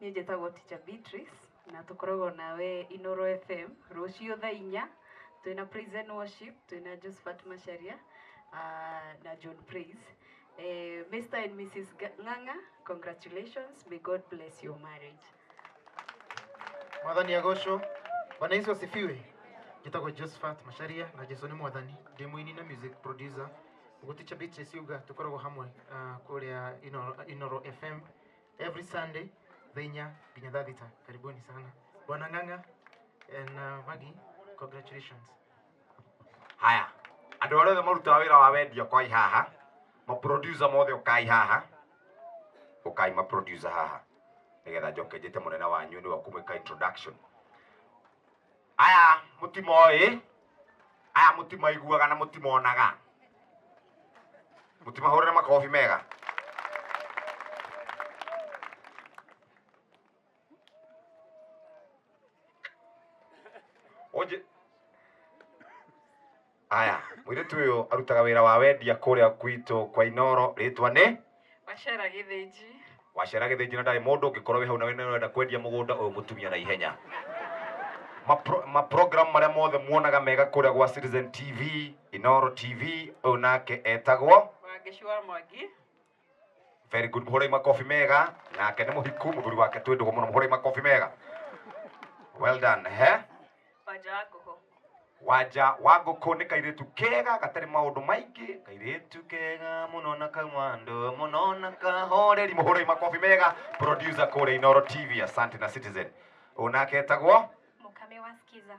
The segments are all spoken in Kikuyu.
Niĩ njĩtagwo Teacher Beatrice na tũkoragwo nawe Inoro FM rũciũ thaa 4 twĩna praise and worship, twĩna Josephat Macharia na John Praise. Mr. and Mrs. Ng'ang'a, congratulations, may God bless your marriage. Mwathani agocwo. Bwana Yesu asifiwe. Njĩtagwo Josephat Macharia na Jesu nĩ mwathani. Ndĩ mũini na music producer. Ũguo Teacher Beatrice yuga tũkoragwo hamwe kũrĩa Inoro FM every Sunday thaa 4 nginya thaa 6. Karibuni sana. Bwana Ng'ang'a and Maggie, congratulations. Haya, andũ arĩa othe marutaga wĩra wa wendia ũkai haha, ma-producer mothe ũkai haha, ũkai ma-producer haha, nĩgetha njoke njĩte mũnene wanyu nĩwe ũkũmwĩka introduction. Aya mũtimoĩ, aya mũtimaiguaga na mũtimonaga, mũtimahũrĩre makobi mega. Oje. Aya, mũirĩtu ũyũ arutaga wĩra wa wendia kũrĩa gwitũ kwa Inoro, rĩtwa nĩ? Wacera Gĩthĩnji. Wacera Gĩthĩnji, na ndarĩ mũndũ ũngĩkorwo wĩ hau na wĩna ũrenda kwendia mũgũnda ũyũ mũtumia na ihenya. Ma program marĩa mothe muonaga mega kũrĩa gwa Citizen TV, Inoro TV, ũyũ nake etagwo Wangeci wa Mwangi. Very good, mũhũrei makobi mega. Nake nĩ mũhiku, mũthuri wake twĩ ndũgũ mũno, mũhũrei makobi mega. Well done, he? Wanja wa Ngũkũ. Wanja wa Ngũkũ nĩ kairĩtu kega gatarĩ maũndũ maingĩ, kairĩtu kega mũno na kamwando mũno na kahoreri, mũhũrei makobi mega. Producer kũrĩa Inoro TV, asante na Citizen. Ũyũ nake etagwo Mũkami wa Skiza.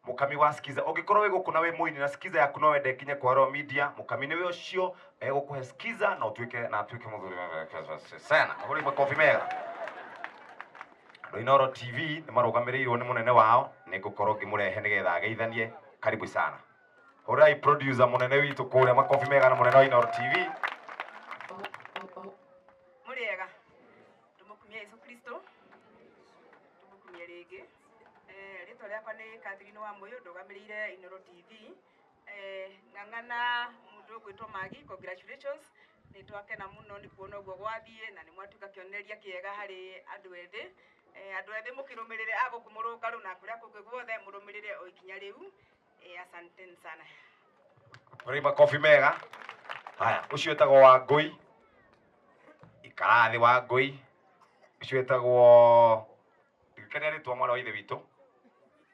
Mũkami wa Skiza. Ũngĩkorwo wĩ gũkũ na wĩ mũini na Skiza yaku no wende nginya kwa Royal Media, Mũkami nĩwe ũcio egũkũhe Skiza na ũtuĩke na atuĩke mũthuri sana. Mũhũrei makobi mega. Andũ a Inoro TV nĩ marũgamĩrĩirwo nĩ mũnene wao, nĩ ngũkorwo ngĩmũrehe nĩgetha ageithanie. Karibu sana. Hũrai producer mũnene witũ kũrĩa makobi mega na mũnene wa Inoro TV. Mũrĩega. Tũmũkumie Yesu Kristo. Tũmũkumie rĩngĩ. Rĩtwa rĩakwa nĩ Catherine wa Mũyũ, ndũgamĩrĩire Inoro TV. Ng'ang'a na mũndũ ũgwĩtwo Maggie, congratulations. Nĩ twakena mũno nĩ kuona ũguo gwathiĩ na nĩ mwatuĩka kĩonereria kĩega harĩ andũ ethĩ. Andũ ethĩ mũkĩrũmĩrĩre a gũkũ mũrũngarũ na kũrĩa kũngĩ guothe mũrũmĩrĩre o ikinya rĩu. Asanteni sana. Ũrĩ makobi mega. Haya, ũcio wĩtagwo Wangũi. Ikara thĩ Wangũi. Ũcio wĩtagwo ndirikania rĩtwa mwana wa ithe witũ.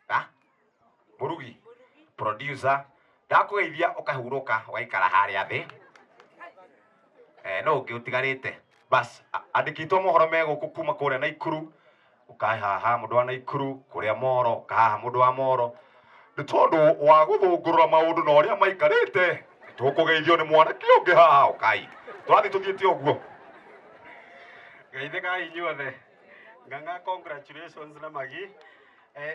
Ha? Mũrugi. Producer. Ndakũgeithia ũkahurũka ũgaikara harĩa thĩ. No ũngĩ ũtigarĩte. Bas, andĩkĩtwo mohoro me gũkũ kuma kũrĩa Naikuru. Ũkae haha mũndũ wa Naikuru, kũrĩa Moro, ũkae haha mũndũ wa Moro. Nĩ tondũ wa gũthũngũrũra maũndũ na ũrĩa maikarĩte, tũkũgeithio nĩ mwanake ũngĩ haha, ũkai. Tũrathiĩ tũthiĩte ũguo. Geithĩkai inyuothe. Ng'ang'a, congratulations na Maggie.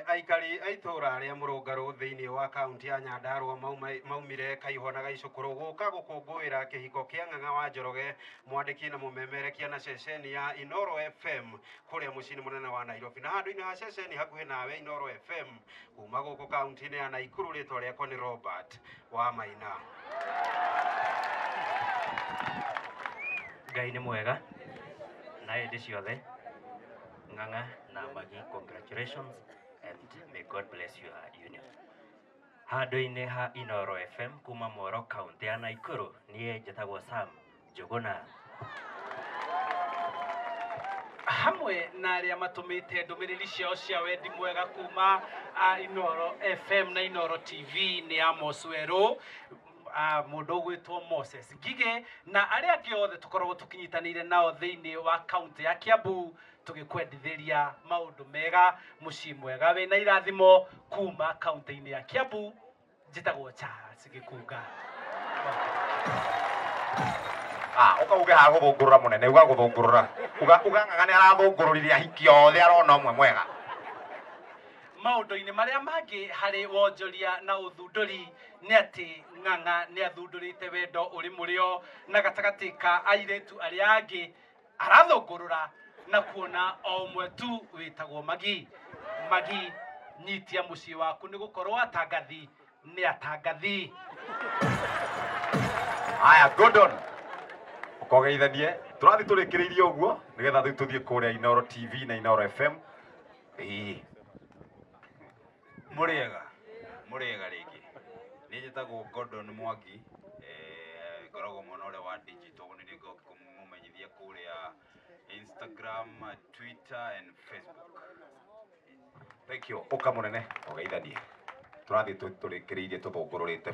Aikari a itũũra rĩa Mũrũngarũ thĩinĩ wa kaunti ya Nyandarua maumire Kaihwa na Gaicũkũrũ gũka gũkũngũĩra kĩhiko kĩa Ng'ang'a wa Njoroge, mwandĩki na mũmemerekia na ceceni ya Inoro FM kũrĩa mũciĩ-inĩ mũnene wa Nairobi. Na handũ-inĩ ha ceceni hakuhĩ nawe Inoro FM kuma gũkũ kaunti-inĩ ya Naikuru, rĩtwa rĩakwa nĩ Robert wa Maina. Ngai nĩ mwega na hĩndĩ ciothe. Ng'ang'a na Maggie, congratulations and may God bless your union. Handũ-inĩ ha Inoro FM kuma Moro kaunti ya Naikuru, niĩ njĩtagwo Sam Njũgũna. Hamwe na arĩa matũmĩte ndũmĩrĩri ciao cia wendi mwega kuma Inoro FM na Inoro TV nĩ Amos Werũ, mũndũ ũgwĩtwo Moses Ngigĩ na arĩa angĩ othe tũkoragwo tũkĩnyitanĩire nao thĩinĩ wa kaunti ya Kiambu, tũgĩkwendithĩria maũndũ mega, mũciĩ mwega wĩna irathimo kuma kaunti-inĩ ya Kiambu. Njĩtagwo Charles Gĩkunga. Ũkauge ha gũthũngũrũra mũnene, uga gũthũngũrũra. Uga, uga Ng'ang'a nĩ arathũngũrũrire ahiki othe arona ũmwe mwega. Maũndũ-inĩ marĩa mangĩ harĩ wonjoria na ũthundũri nĩ atĩ Ng'ang'a nĩ athundũrĩte wendo ũrĩ mũrĩo na gatagatĩ ka airĩtu arĩa angĩ arathũngũrũra na kuona o ũmwe tu wĩtagwo Maggie. Maggie, nyitia mũciĩ waku nĩ gũkorwo atangathi nĩ atangathi. Haya, Gordon, ũkogeithanie. Tũrathiĩ tũrĩkĩrĩirie ũguo nĩgetha rĩu tũthiĩ kũrĩa Inooro TV na Inooro FM. Ĩĩ. Mũrĩega, mũrĩega rĩngĩ. Niĩ njĩtagwo Gordon Mwangi, ngoragwo mwena ũrĩa wa digital, nĩ niĩ ngoragwo ngĩkũmũmenyithia kũrĩa Instagram, Twitter and Facebook. Thank you. Ũka mũnene, ũgeithanie. Tũrathiĩ tũrĩkĩrĩirie tũthũngũrũrĩte.